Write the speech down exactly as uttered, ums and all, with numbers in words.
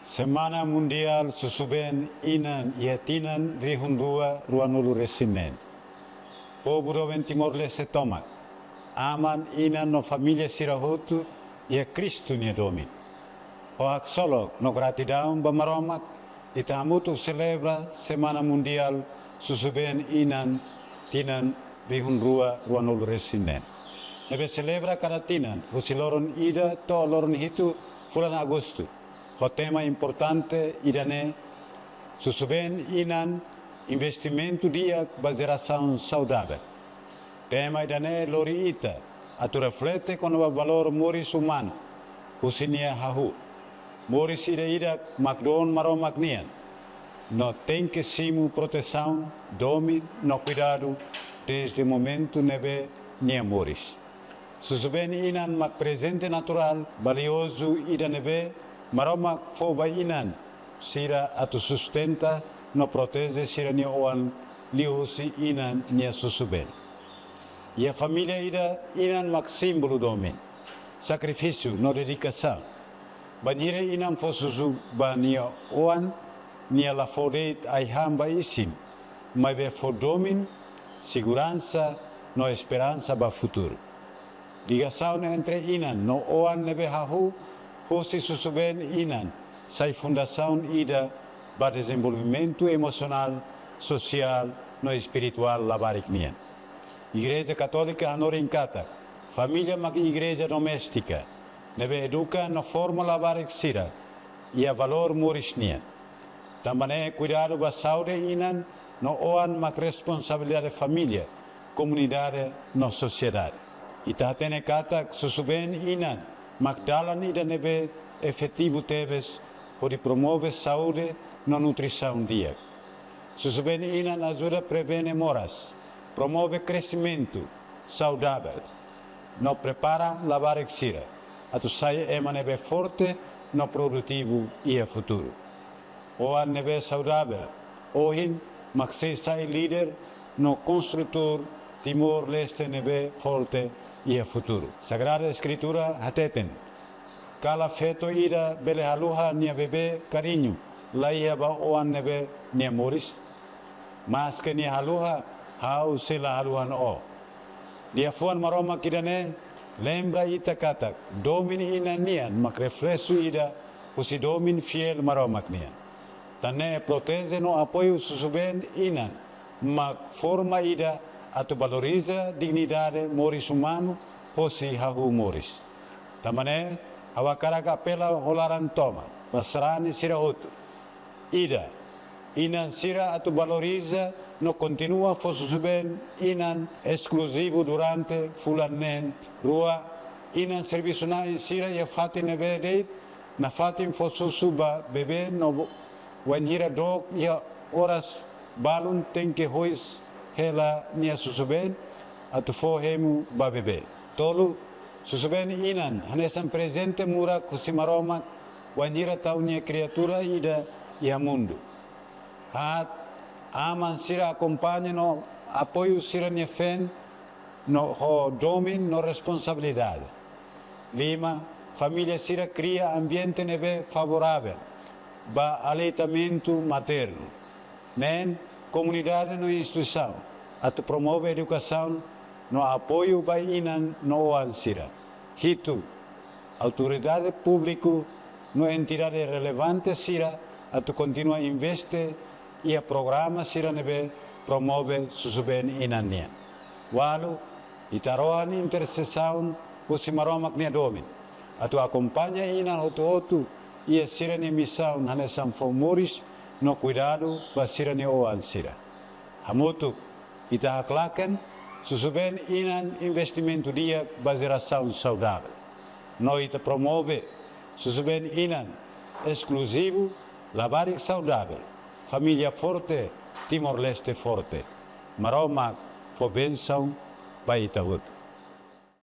Semana Mundiál Susubeen Inan iha tinan rihun rua ruanulu-resin-neen. Povu doben Timor-Leste tomak, aman, inan no família sira hotu iha Kristu nia domin. Ho haksolok no gratidaun ba Maromak, ita hamutuk selebra Semana Mundiál Susubeen Inan tinan rihun rua ruanulu-resin-neen, ne'ebé selebra kada tinan husi loron ida to'o loron hitu fulan Agostu, ho tema importante ida-ne'e: Susubeen Inan, investimentu di'ak ba jerasaun saudavel. Tema ida-ne'e lori ita atu reflete kona-ba valór moris umanu husi nia hahú. Moris ida-idak mak doon Maromak nian, no tenke simu protesaun, domin no kuidadu dezde momentu ne'ebé nia moris. Susubeen Inan mak prezente naturál valiozu ida ne'ebé Maromak fó ba inan sira atu sustenta no proteje sira-nia oan liuhusi inan nia susubeen. Iha família ida, inan mak símbolu domin, sakrifísiu no dedikasaun. Bainhira inan fó susu ba nia oan, nia la fó de'it ai-han ba isin, maibé fó domin, seguransa no esperansa ba futuru. Ligasaun entre inan no oan ne'ebé hahú husi Susubeen Inan sai fundasaun ida ba dezenvolvimentu emosionál, sosiál no espirituál labarik nian. Igreja Katólika hanorin katak família mak igreja doméstika, ne'ebé eduka no forma labarik sira iha valór moris nian. Tanba ne'e, kuidadu ba saúde inan no oan mak responsabilidade família, komunidade no sosiedade. Ita hatene katak susubeen inan mak dalan ida ne'ebé efetivu tebes hodi promove saúde no nutrisaun di'ak. Susubeen inan ajuda prevene moras, promove kresimentu saudavel, no prepara labarik sira atu sai ema ne'ebé forte no produtivu iha futuru. Oan ne'ebé saudavel ohin mak sei sai líder no konstrutór Timor-Leste ne'ebé forte iha futuru. Sagrada Eskritura hateten: Kala feto ida bele haluha nia bebé kariñu la iha ba oan ne'ebé nia moris? Maske nia haluha, ha'u sei la haluhan ó. Liafuan Maromak ida-ne'e lembra ita katak domin inan nian mak refleksu ida husi domin fiél Maromak nian. Tan ne'e, proteje no apoiu susubeen inan mak forma ida atu valoriza dignidade moris umanu hosi hahú moris. Tanba ne'e, ha'u hakarak apela ho laran tomak ba sarani sira hotu. Ida, inan sira atu valoriza no kontinua fó susubeen inan eskluzivu durante fulan neen. Rua, inan servisu-na'in sira iha fatin ne'ebé de'it, nafatin fó susu ba bebé no bainhira dook iha oras balun, tenke hois hela nia susubeen atu fó hemu ba bebé. Tolu, susubeen inan hanesan prezente murak husi Maromak bainhira tau nia kriatura ida iha mundu. Haat, aman sira akompaña no apoiu sira-nia feen no ho domin no responsabilidade. Lima, família sira kria ambiente ne'ebé favoravel ba aleitamentu maternu. Neen, komunidade no instituisaun atu promove edukasaun no apoiu ba inan no oan sira. Hitu, autoridade públiku no entidade relevante sira atu kontinua investe iha programa sira ne'ebé promove susubeen inan nian. Ualu, ita harohan intersesaun husi Maromak nia domin atu akompaña inan hotu-hotu iha sira-nia misaun hanesan fó moris no kuidadu ba sira-nia oan sira. Hamutuk, ita haklaken susubeen inan investimentu di'ak ba jerasaun saudavel. No ita promove susubeen inan eskluzivu, labarik saudavel, família forte, Timor-Leste forte. Maromak fó bensaun ba ita hotu.